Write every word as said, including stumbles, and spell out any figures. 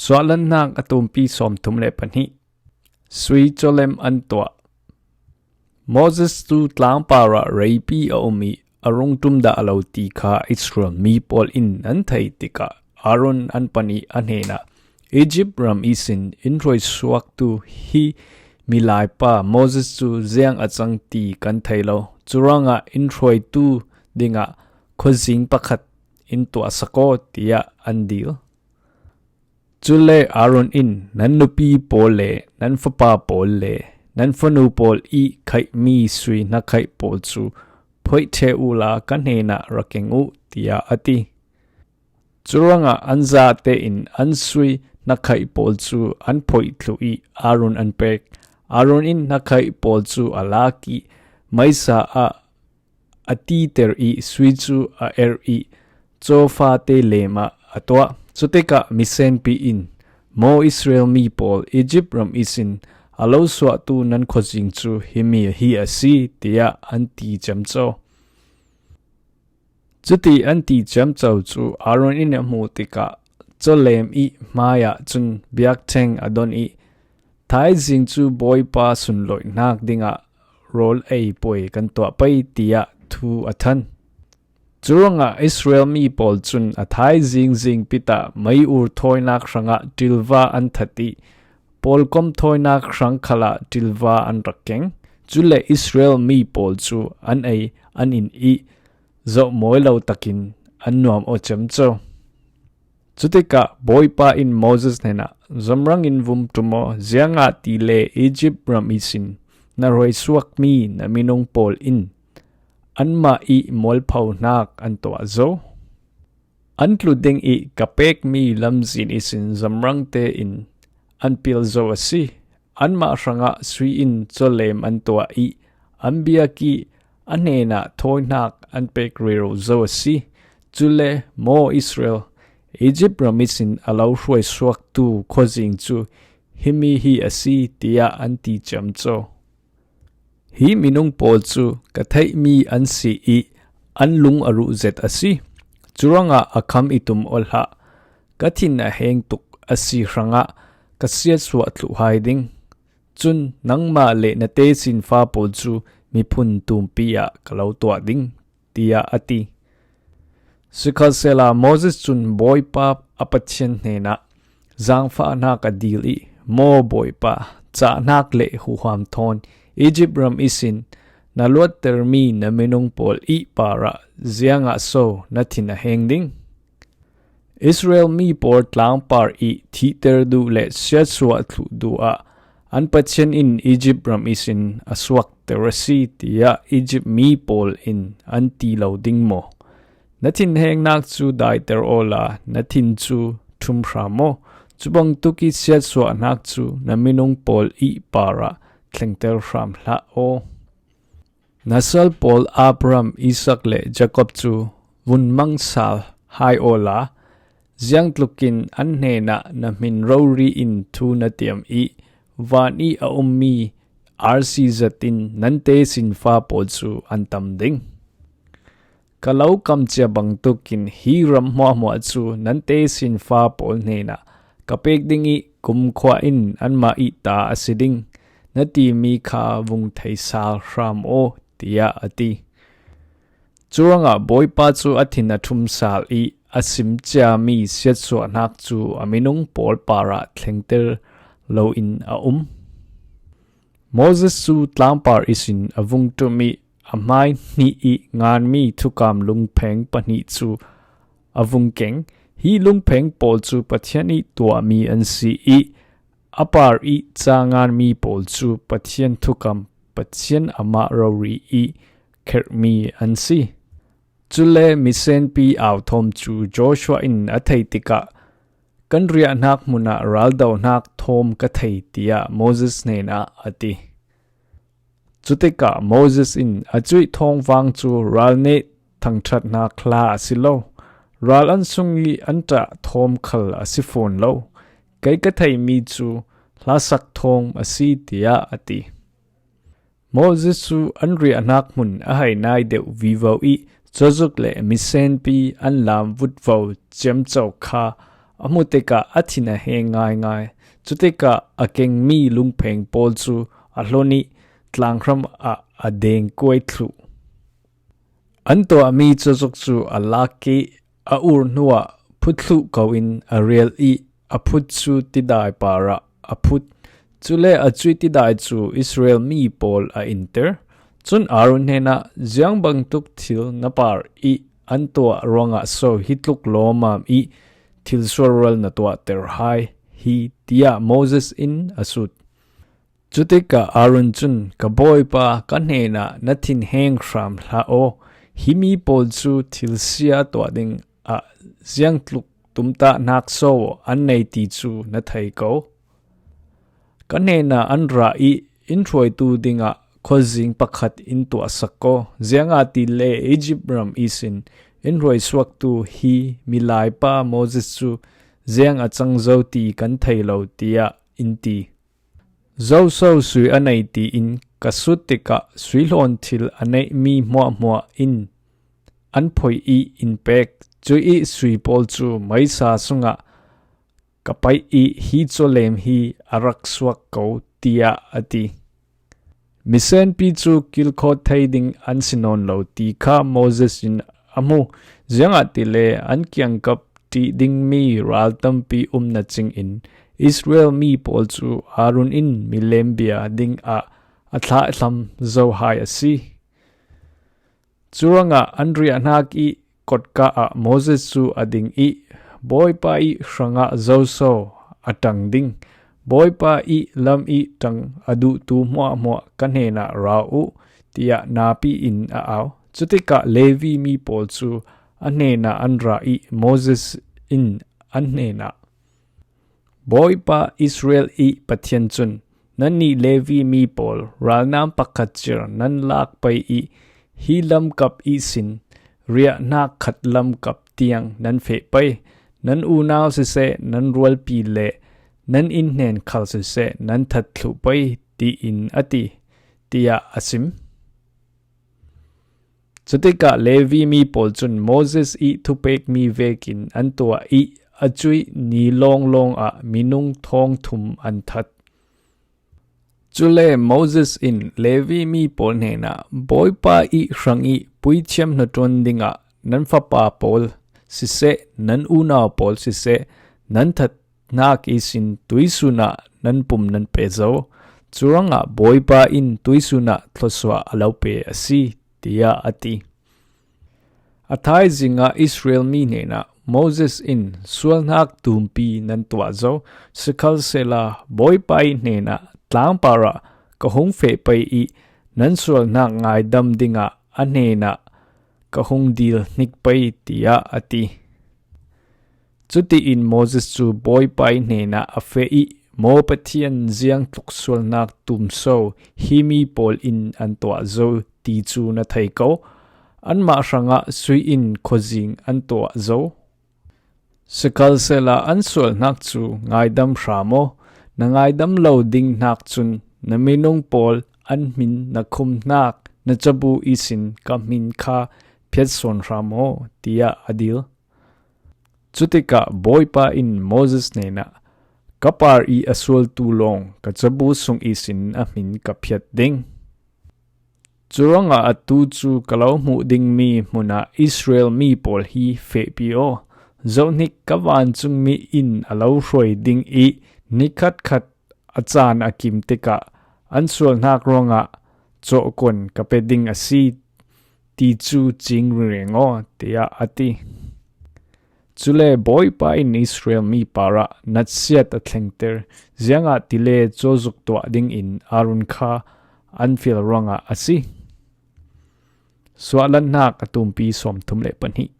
Suahlannak a tumpi sawmthum le pahnih. Sui cawlem an tuah. Moses cu tlangpar ah reipi a um ih a rungṭum dah a lo ti kha Israel mi pawl in an theih tikah Aaron an pan ih a hnenah, Egypt ram ihsin in hruaisuaktu hi milaipa Moses cu ziang a cang ti kan thei lo. Curuangah in hruaitu dingah khuazing pakhat in tuahsak aw, tiah an dil. Cule Aaron in, nan nupi pawl le nan fapa pawl le nan fanu pawl ih khaihmi sui hnakhaih pawl cu phoih ṭheh uhla ka hnenah ra keng uh, tiah a ti. Curuangah an zate in an sui hnakhaih pawl cu an phoih thluh ih Aaron an pek. Aaron in hnakhaih pawl cu a lak ih meisa ah a titer ih sui cu a er ih cawfate lem ah a tuah. Cutikah misenpi in, maw Israel mi pawl, Egypt ram ihsin a lo suahtu nan khuazing cu himi hi a si, tiah an ti ciamco. Cuti an ti ciamco cu Aaron in a hmuh tikah cawlem ih hmaiah cun biakṭheng a don ih, thaizing cu Bawipa sunlawihnak dingah rawl ei puai kan tuah pei, tiah thu a than. Curuangah Israel mi pawl cun a thaizing zingpit ah mei-ur thawinak hrangah ṭilva an that ih, pawlkom thawinak hrang khalah ṭilva an rak keng. Cule Israel mi pawl cu an ei an in ih zohmawi lo takin an nuam aw ciamco. Cutikah Bawipa in Moses hnenah, Zamrang in vum ṭum aw, ziangahtile Egypt ram ihsin na hruaisuakmi na minung pawl in anmah ih mualphonak an tuah zo. An tlu ding ih ka pekmi lamzin ihsin zamrangte in an pial zo a si. Anmah hrangah sui in cawlem an tuah ih an biak ih a hnenah thawinak an pek rero zo a si. Cule maw Israel, Egypt ram ihsin a lo hruaisuaktu khuazing cu himi hi a si, tiah an ti ciamco. Hi minung pawl cu ka theihmi an si ih an lung a ruh zet a si. Curuangah a kham i tum aw hlah. Ka thin a heng tuk a si hrangah ka siatsuah thluh hai ding. Cun nangmah le na tesinfa pawl cu miphun tumpi ah ka lo tuah ding, tiah a ti. Sikhalsehla Moses cun Bawipa a Pathian hnenah zaangfahnak a dil ih, Maw Bawipa, cahnak le huham thawn Egypt ram ihsin na luattermi na minung pawl ih parah ziangah so na thin a heng ding? Israel mi pawl tlangpar ih thihter duh le siatsuah thluh duh ah an Pathian in Egypt ram ihsin a suakter a si, tiah Egypt mi pawl in an ti lo ding maw? Na thinhengnak cu daiter awla na thin cu ṭhum hram aw. Cubangtuk ih siatsuahnak cu na minung pawl ih parah thlengter hram hlah aw. Na sal pawl Abraham, Isak le Jakob cu vun mang sal hai awla ziangtlukin an hnenah na hmin rori in thu na tiam ih van ih a ummi arsi zetin nan tesinfa pawl cu an tam ding. Ka lo kamcia bangtukin hi ram hmuahhmuah cu nan tesinfa pawl hnenah ka pek ding ih kumkhua in anmah ih ta a si ding, na timi kha vung thei sal hram aw, tiah a ti. Curuangah Bawipa cu a thin a ṭhum sal ih a sim ciami siatsuahnak cu a minung pawl parah thlengter loin a um. Moses cu tlangpar ihsin a vung ṭum ih a hmai hnih ih nganmi thukam lungpheng pahnih cu a vung keng. Hi lungpheng pawl cu Pathian ih tuahmi an si ih a par ih ca nganmi pawl cu Pathian thukam, Pathian amah rori ih kherhmi an si. Cule misenpi au thawm cu Joshua in a theih tikah, kan riahnak hmun ah raldohnak thawm ka thei, tiah Moses hnenah a ti. Cutikah Moses in a cuih thawngvang cu ral neh thangṭhatnak hla a si lo, ral an sung ih an ṭah thawm khal a si fawn lo. Kei ka theihmi cu hlasak thawm a si, tiah a ti. Moses cu an riahnak hmun a hai nai deuh vivo ih cozuk le misenpi an lam vutvo ciamco kha A hmu tikah a thin a heng ngaingai. Cutikah a kengmi lungpheng pawl cu a hlon ih tlanghram ah a dengkuai thluh. An tuahmi cozuk cu a lak ih a ur hnuah phut thluh ko in a rial ih a phut cu tidai parah a phut. Cule a cuih tidai cu Israel mi pawl a inter. Cun Aaron hnenah, "Ziang bangtuk thil na par ih an tuah ruangah so hi tluk lawmam ih thil sualrual na tuahter hai hi?" tiah Moses in a sut. Cutikah Aaron cun, "Ka bawipa, ka hnenah na thinheng hram hlah aw, hi mi pawl cu thil sia tuah dingah ziang tluk tumtahnak so an nei ti cu na thei ko. Ka hnenah an ra ih in hruaitu dingah khuazing pakhat in tuahsak ko, ziangahtile Izipt ram ihsin in hruaisuaktu hi milaipa Moses cu ziang a cang zo ti kan thei lo," tiah in ti. Zoso sui a nei tiin ka sut tikah sui hlawn thil a neihmi hmuahhmuah in an phoih ih in pek. Cuih sui pawl cu meisa sungah ka paih ih hi cawlem hi a rak suak ko, tiah a ti. Misenpi cu kilkhawt thei ding an si nawn lo ti kha Moses in a hmu, ziangahtile an kiangkap ṭih dingmi ral tampi um na cingin Israel mi pawl cu Aaron in milem bia dingah a thlahhlam zo hai a si. Curuangah an riahhnak ih kotka ah Moses cu a ding ih, "Bawipa ih hrangah zoso a ṭang ding? Bawipa ih lam ih ṭang a duhtu hmuahhmuah ka hnenah ra uh," tiah napi in a au. Cutikah Levi mi pawl cu a hnenah an ra ih Moses in an hnenah, "Bawipa Israel ih Pathian cun, 'Nannih Levi mi pawl, ralnam pakhat cir nan lak pei ih hi lamkap ihsin riahhnak khat lamkap tiang nan feh pei, nan unau siseh, nan rualpi le nan innhnen khal siseh, nan that thluh pei,' tiin a ti," tiah a sim. Cutikah Levi mi pawl cun Moses ih thupekmi vekin an tuah ih a cuih ni lawnglawng ah minung thawngthum an that. Cule Moses in Levi mi pawl hnenah, "Bawipa ih hrang ih puithiam hnaṭuan dingah nan fapa pawl siseh, nan unau pawl siseh, nan that hnak ihsin tuisun ah nan pum nan pe zo. Curuangah Bawipa in tuisun ah thluasuah a lo pe a si," tiah a ti. A thaizing ah Israel mi hnenah Moses in, "Sualhnak tumpi nan tuah zo, sikhalsehla Bawipa ih hnenah, 'Tlangpar ah ka hung feh pei ih nan sualhnak ngaidam dingah a hnenah ka hung dil hnik pei,' tiah a ti. Cutiin Moses cu Bawipa ih hnenah a feh ih, "Maw Pathian, ziang tluk sualhnak tum so hi mi pawl in an tuah zo ti cu na thei ko. Anmah hrangah sui in khuazing an tuah zo. Sikhalsehla an sualhnak cu ngaidam hram aw. Na ngaidam lo ding hnak cun na minung pawl an hmin na khumhnak na cabu ihsin ka hmin kha phiat sawn hram aw," tiah a dil. Cutikah Bawipa in Moses hnenah, "Ka par ih a sualtu lawng ka cabu sung ihsin a hmin ka phiat ding. Curuangah atu cu ka lo hmuh dingmi hmunah Israel mi pawl hi fehpi aw. Zohhnik, ka vancungmi in a lo hruai ding ih ni khatkhat a caan a kim tikah an sualhnak ruangah cawhkuan ka pe ding a si ti cu cing ringring aw," tiah a ti. Cule Bawipa in Israel mi parah natsiat a thlengter, ziangahtile cawzuk tuah dingin Aaron kha an fial ruangah a si. Suahlanhnak a tumpi sawmthum le pahnih.